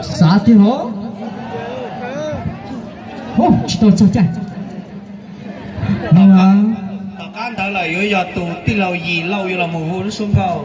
Xav tiag los. Tsis tau txog caij no. Tom qab ntawd lawm yuav yog tus tij laug Yim Lauj yuav los mus hu lub suab nkauj.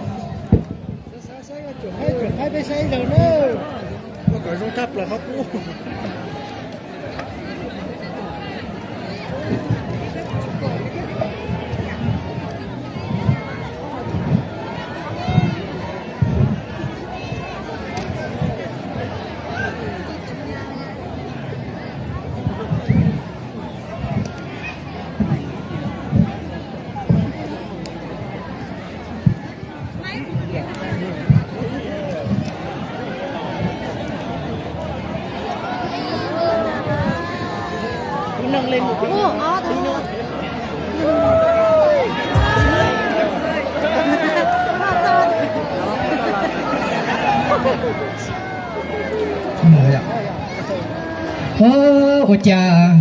Ua cas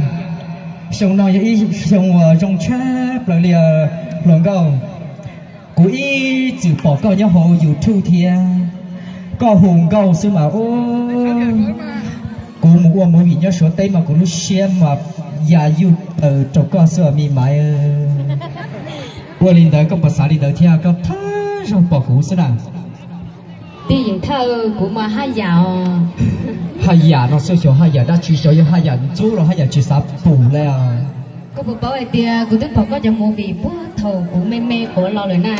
xyoo no yog ib xyoo uas zoo tshaj plaws li hluas nkauj. Kuv ib txwm pom koj nyob hauv YouTube thiab, koj hu nkauj xwb mas ub, kuv mus ua movie nyob Suav teb mas kuv lub siab mas ya yuj plaws rau koj xwb me maiv. Ua li ntawd koj puas xav li ntawd thiab, koj thawj zaug pom kuv xwb na? Tij Yeem Thaj, kuv mas haj yam os. Haj yam no xwb, xyov haj yam dab tsi, xyov yog haj yam ntxub los haj yam tsis xav pum li. Koj puas paub hais tias kuv twb pom koj cov movie puag thaum kuv me me quav los lawm na.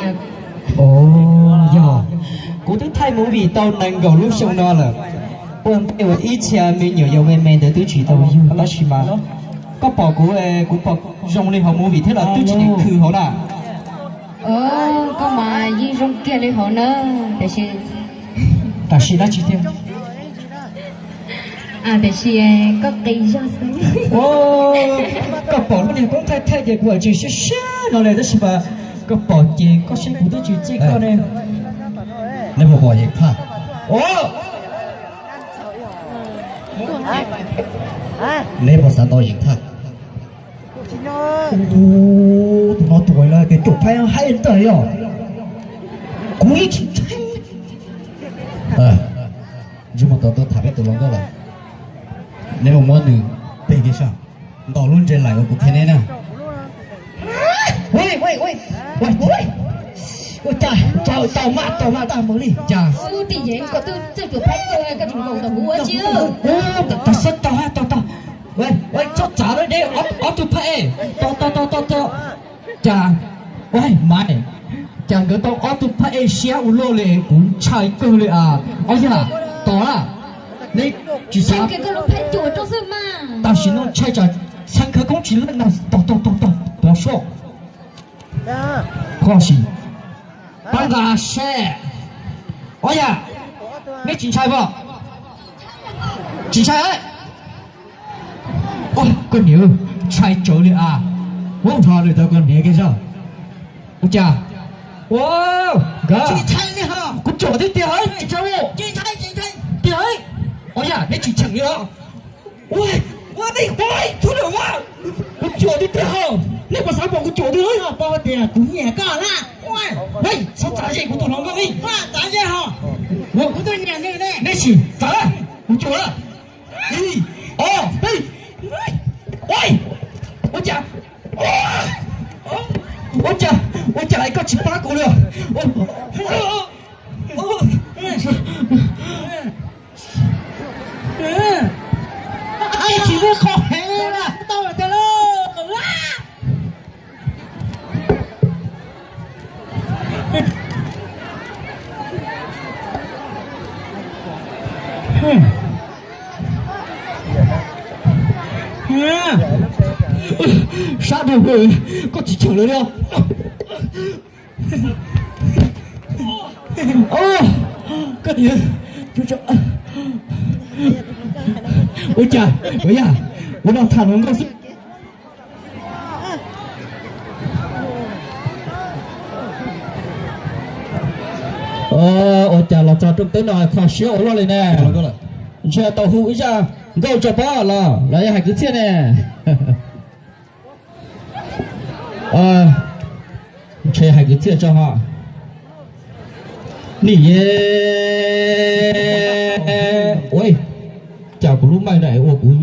Yog, kuv twb thaij movie tau nees nkaum lub xyoo no lawm. Ua ntej uas ib txhia me nyuam yaus me me ntawd twb tsis tau yug, tab sis mas koj pom kuv, kuv pom zoo li hauv movie thiab los twb tsis tau khwv hauv na. Koj mas yeej zoo kiag li hauv na, tiam sis, tam sim dab tsi tiag? Tiam sis koj qis zog xwb. Koj pom lub niag koob thaij thaij ces kuv tsis siab siab no li, tab sis mas koj pom ces koj saib kuv twb tsis txij koj ne. Neb puas pom Yeem Thaj? Neb puas xav tau Yeem Thaj? Tus no tus lawv tias caum phaib haib ntawd yog kuv yeej tsis ntshai. Ntsej muag tau tuaj tham peb tus hluas nkauj lawm. Neb mus muab nws peg kiag saib, ntaus lub ntses laim uas kuv qhia neb na. Ua cas tau mas tau mas tau mus li cas? Xub tij yeev, koj twb txawj cuam phaib kawg, koj tseem nkaum ntawm kuv ua tsi? Tau xwb, tau tau tau. Txhob txav lawm, neb ob tug phab ej. Tau tau tau tau tau. Cas, ua mas, cas nkawd tau ob tug phab ej siab ua luaj li, kuv ntshai kawg li as. Ob yam, tos a, neb tsis xav. Tam sim no ntshai tsam txheeb khawv koob tsis leej no, tos tos tos tos tos soj. Koj sim, pab nqa seb. Ob yam, neb tsis ntshai pom? Tsis ntshai. Koj niam, ntshai tsawv li as. Ua nrho li tau koj niam kiag zog. Ua cas? Ua, nkawd, kuv cuam tiag tiag, tsis ntshai. Tiag, ob yam, neb tsis cheem li os. Ua, ua nej, ua, txhob lwm ua. Kuv cuam tiag tiag, nej puas xav pom kuv cuam tiag? Paub tias kuv nyiam koj na. Hej, txhob txav ze kuv tus hluas nkauj li. Txav ze ho. Kuv twb nyiam nws ne. Neb sim txav, kuv cuam lawm. Ib, ob, peb. Ua, ua cas, ua cas, ua cas koj tsis pab kuv li? Tsis muaj qhov heev li. Sab dhau, koj tsis cheem lawm li. Koj niam, ua cas, ua yam, ua no tham hluas nkauj xwb. Ua cas los txog rooj teb no kho siab ua luaj li ne? Ntshe tau hu ib zaj nkauj tso pab los los yog hais kwv txhiaj ne? Ntshe hais kwv txhiaj tso ho. Nim, ua, Npawg na ua kuv.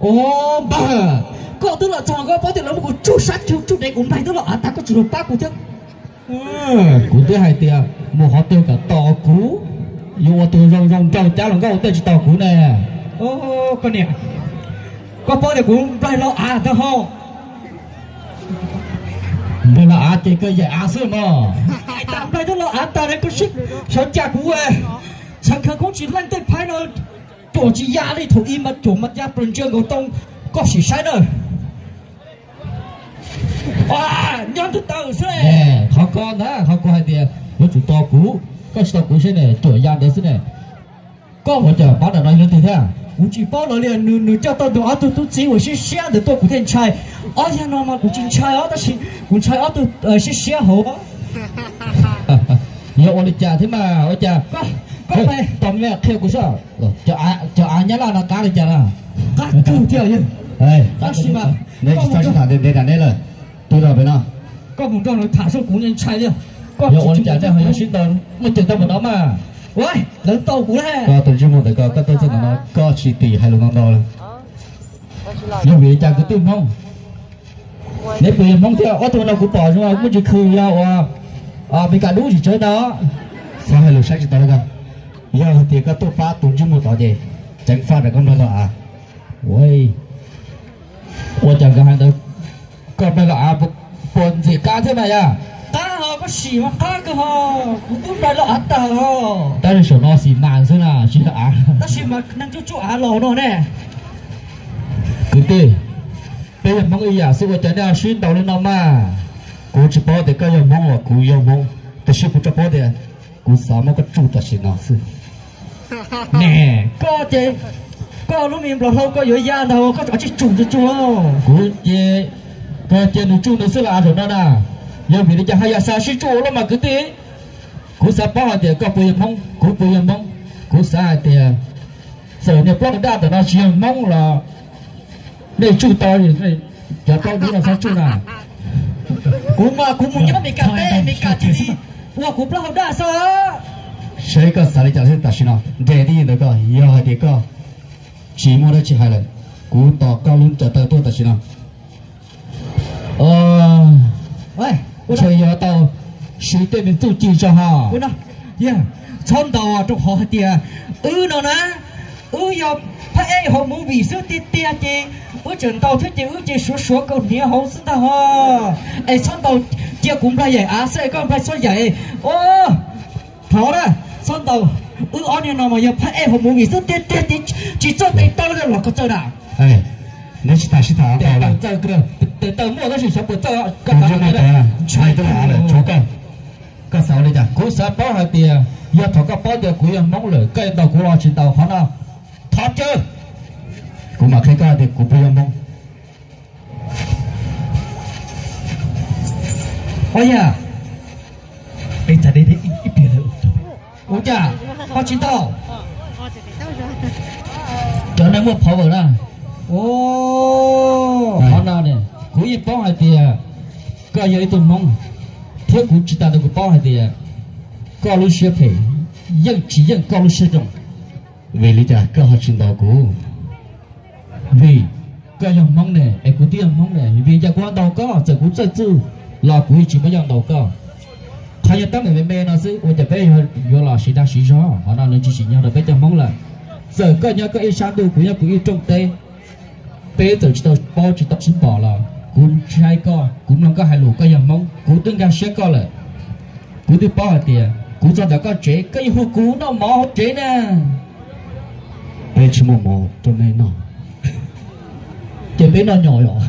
Ua npawg, koj twb los txog koj paub tias lawv muab kuv tsuj sab tsuj dev kuv nplaig twb los av tag koj tsis los pab kuv thiab. Kuv twb hais tias mus qhov twg kom tos kuv, yuav ua tus zoo zoo nraug cab los nkauj ua tej tsis tos kuv ne. Koj niam, koj paub tias kuv nplaig los av tag ho. Nplaig los av ces koj yaim av xwb no. Hais tas nplaig twb los av tag ne koj sib sawv cas kuv txhawv khawv koob tsis leej tej phaib no cuam tsis ya li thaum ub mas cuam mas ya plaws ntsia nkaus tau koj sim saib na. Nyob twb tawm xwb. Qhov ko ntag qhov kuv hais tias yuav tsum tos kuv, koj tsis tos kuv seb ne cuam ya ntawd xwb ne. Koj ua cas pab ntawm no yog leej twg thiab? Kuv tsis paub lawv li, nws coj tau ntawm ob tug tub txib uas siab siab ntawd tuaj kuv thiaj ntshai. Ob yag no mas kuv tsis ntshai os tab sis kuv ntshai ob tug siab siab hauv. Yog ua li cas thiab mas ua cas? Tau me qhia kuv xwb. Cov av nyab laj no qab li cas na? Qab kawg thiab. Neb tsis txhob sib tham ntev ntev tas neb lawm, twb los pem no. Koj mus nrog lawv tham xwb kuv ntshai li. Yog ua li cas nej ho yuav sib ntaus muaj ceg tau mus no mas? Lawv ntaus kuv ne. Koj tus ntsej muag ntawm koj, koj tuaj txog ntawm no koj tsis tim hais lus ntau ntau li. Yog vim li cas kwv tij Hmoob? Neb puas yog Hmoob thiab? Ob tug no kuv pom zoo muaj ntsis khw yog ua Meskas dub tsis tsawg ntag. Txhob hais lus saib tsis taus li koj. Yog hais tias koj tuaj pab tus ntsej muag tod ces ceev faj rau koj nplaig los av. Ua cas nkawd hais ntawd, koj nplaig los av puas ntxim qab thiab mas yog? Qab ho koj sim mas qab kawg ho, kuv twb nplaig los av tag ho. Tab sis saum no xim mas xwb na tsis yog av. Tab sis mas neeg tsuj tsuj av los no ne. Kwv tij, peb yog Hmoob ib yam xwb ua cas nej ho sib ntaus li no mas? Kuv tsis paub tias koj yog Hmoob los kuv yog Hmoob, tiam sis kuv tsuas paub tias kuv xav muab koj tsuj tam sim no xwb. Ne, koj ces, koj lub me nplaim hlau koj yuav ya ntag koj tsis tsum tsuag tsuag. Kuv ces, koj cia nws tsuj nws xwb los av zaum no na. Yog vim li cas ho yam xav sib tsuj ua luaj mas kwv tij? Kuv xav paub hais tias koj puas yog Hmoob, kuv puas yog Hmoob. Kuv xav hais tias txawm niag plaub hau daj ntawm no tsis yog Hmoob los nej tsuj tau, cov plaub dub no txhob tsuj na. Kuv mas kuv mus nyob Meskas teb, Meskas cia li ua kuv plaub hau daj xwb. Saib koj xav li cas xwb tam sim no, nres tib ntawd koj, yog hais tias koj tsis muaj dab tsi hais lawm, kuv tos koj lub ncaws taw tuaj tam sim no. Ntshe yuav tau siv tej me txuj ci tso ho. Txhob ntaus rau qhov hais tias wb no na, wb yog phab ej hauv movie xwb tiag tiag ces wb tseem ntaus thiab ces wb ces suav suav kaus hniav hauv xwb ntag ho. Es txhob ntaus, cia kuv nplaig yaim av xwb es koj nplaig txhob yaim. Thov na, txhob ntaus, wb ob niag no mas yog phab ej hauv movie xwb tiag tiag ces tsis txawj tes taw los koj txawj na. Neb tsis tas sib tham ntau lawm. Tes taw muaj tab sis xyov puas txawj, koj xav li cas? Koj xav paub hais tias yog thaum koj paub tias kuv yog Hmoob lawm koj yuav ntaus kuv los tsis ntaus qhov no? Thov caw. Kuv mam qhia koj hais tias kuv puas yog Hmoob. Ua yam, ua cas ho tsis ntaus? Cov neeg muaj power na. Qhov no ne, kuv yeej paub hais tias koj yog ib tug Hmoob, thiab kuv tsis tas ntawd kuv paub hais tias koj lub siab phem yeej tsis yeej koj lub siab zoo. Vim li cas koj ho tsis ntaus kuv? Vim koj yog Hmoob ne es kuv twb yog Hmoob ne, vim cas kuv ho ntaus koj? Txawm kuv txawj txuj los kuv yeej tsis muaj yoj ntaus koj. Qhov yog teeb meem me me no xwb ua cas peb yuav los siv dag siv zog, qhov no nws tsis tsim nyog rau peb cov Hmoob lawm. Txawm koj nyob koj ib sab ntuj kuv nyob kuv ib rooj teb, peb txawm tsis tau paub tsis tau sib pom los kuv ntshai koj, kuv mloog koj hais lus, koj yog Hmoob kuv twb nkag siab koj lawm. Kuv twb paub hais tias kuv txog ntawm koj tsev koj yeej hu kuv noj mov hauv tsev na. Peb tsis muaj mov rau nej noj, ces peb noj nyom os.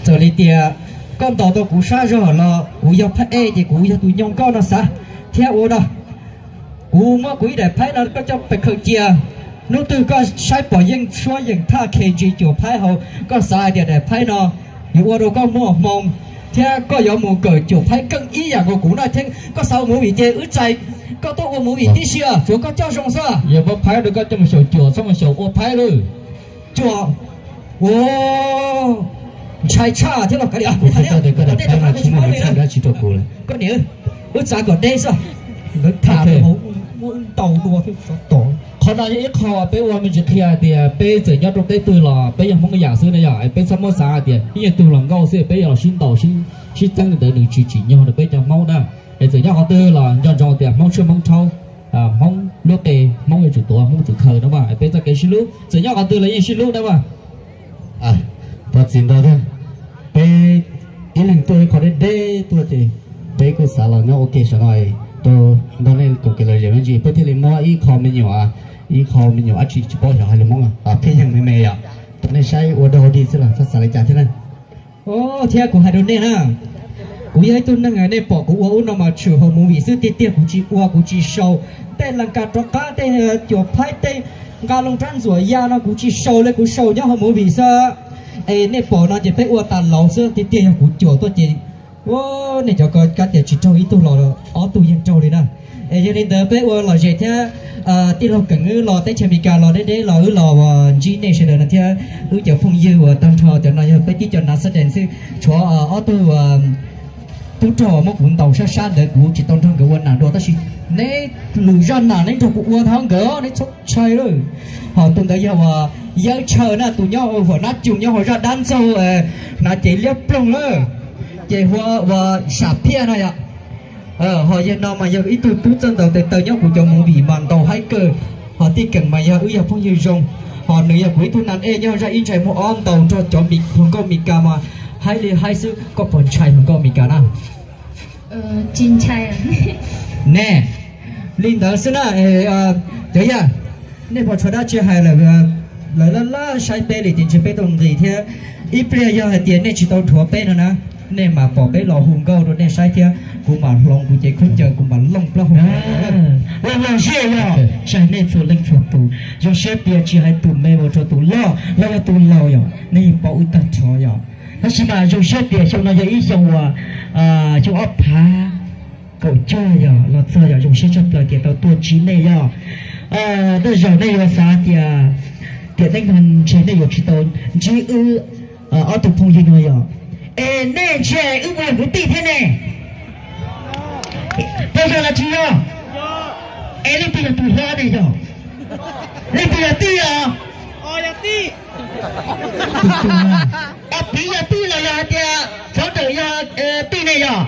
Txawm li tias koj ntaus tau kuv sab zog los kuv yog phab ej ces kuv yog tus nyoo nkauj no xav thiab ua no. Kuv muab kuv ib daim phaib no koj coj pes khaws cia. Hnub twg koj saib pom yeej suab yeej thaj khe ntsis cuam phaib hauv, koj xav hais tias daim phaib no yuav ua rau koj muaj hmoo thiab koj yuav mus kawm cuam phaib keej ib yam nkaus kuv no thiab. Koj xav ua movie ces wb txais koj tuaj ua movie tib si, tsuav koj coj zoo xwb. Yog muab phaib rau koj coj mus xyaum cuam, txhob mus xyaum ua phaib lawm. Cuam, ua, ntshai tshaj thiab los kav liam. Koj niam, wb txav kom deb xwb, lawv tham hauv. Ntaus dua thiab sov tom. Qhov no yog ib qho peb ua me ntsis qhia hais tias peb txawm nyob rau teb twg los peb yog Hmoob ib yam xwb na yom. Peb txhob muab xav hais tias ib nyuag tug hluas nkauj xwb peb yuav los sib ntaus, sib txeeb li ntawd nws tsis tsim nyog rau peb cov Hmoob na. Es txawm nyob qhov twg los nco ntsoov tias Hmoob tshuaj Hmoob rhaub, Hmoob lub qe, Hmoob yuav tsum tuav, Hmoob yuav tsum khaws na mas. Peb txoj kev sib hlub txawm nyob qhov twg los yeej sib hlub na mas. Thov txim ntau thiab, peb ib leeg tuaj ib qho deb deb tuaj ces peb kuj xav los nyob ua ke saum no rau nrog nej koom kev lom zem me ntsis, peb thiaj li muab ib qho me nyuam, ib qho me nyuam dab tsi tsis paub xyov hais lus Hmoob, pheej yeej me me yom. Thov nej saib ua dog ua dig xwb los txhob xav li cas thiab na. Thiab kuv hais rau nej na, kuv yog ib tug neeg nej pom kuv ua ub no mas tshwm hauv movie xwb, tiag tiag kuv tsis ua, kuv tsis sau. Tej Las Kas rov qab, tej cuam phaib, tej nqa loo rab ntxuam ya no kuv tsis sau li, kuv sau nyob hauv movie xwb. Es nej pom no ces peb ua tas laus xwb, tiag tiag yog kuv cuam tuaj ces nej cov ko kav tias tsis raug ib tug los ob tug yeej raug li na. Es yog li ntawd peb ua lom zem thiab. Tij laug Keem wb los teb chaws Amelikas los deb deb los wb los ntsib nej sawv daws no thiab. Wb cov phooj ywg uas tag nrho cov no yog peb tib co nav xab dees xwb, tshuav ob tug tub rog muab kuv ntaus sab sab ntawd kuv tsis tau nrog nkawd ua nam dua tab sis neb lwm zaj nam neb nrog kuv ua thov nkawd, neb txhob ntshai lawm. Ho tus ntawd yog uas Yawb Tshaw na, tus nyob hauv Huam Nab Coos nyob hauv zaj dab ntxaug hnav cev liab ploog lawm, ces hu ua Sam Phiaj no yom. Ho yawg no mas yog ib tug tub txawj ntaus tes taw nyob kuv cov movie mas ntaus haib kawg. Ho Tij Keem mas yog wb yog phooj ywg zoo, ho nws yog kuv ib tug nas ej nyob zaj ib ntsais muag ob ntaus nrog cov hluas nkauj Amelikas mas haib li haib xwb. Koj puas ntshai hluas nkauj Amelikas na? Ne, li ntawd xwb na. Cov yawg, nej puas tshuav dab tsi hais lawm? Lawv laj laj saib peb li ces ntshe peb tau nqis thiab. Ib pliag yog hais tias nej tsis tau dhuav peb no na, nej mam pom peb los hu nkauj rau nej saib thiab kuv mam hloov kuv cev khaub ncaws kuv mam looj plaub hau. Los los zej yog tsaig nej txhua leej txhua tus, zoo siab tias tsis hais tus me mus rau tus loj los yog tus laus yom, nej yeej paub wb tag nrho yom. Tab sis mas zoo siab tias xyoo no yog ib xyoo uas xyoo ob phav kaum cuaj yog los txog yog zoo siab tshaj plaws tias tau tuaj ntsib nej yog. Tej zaum nej yuav xav tias tiam neej no ntshe nej yuav tsis tau ntsib wb ob tug phooj ywg no yog. Es nej ntshe wb puas yog kwv tij thiab ne? Puas yog los tsis yog? Es leej twg yog tus hlob ne yog? Leej twg yog tij os? Ob piv yog tij los yog hais tias txhob rawm yog tij ne yog?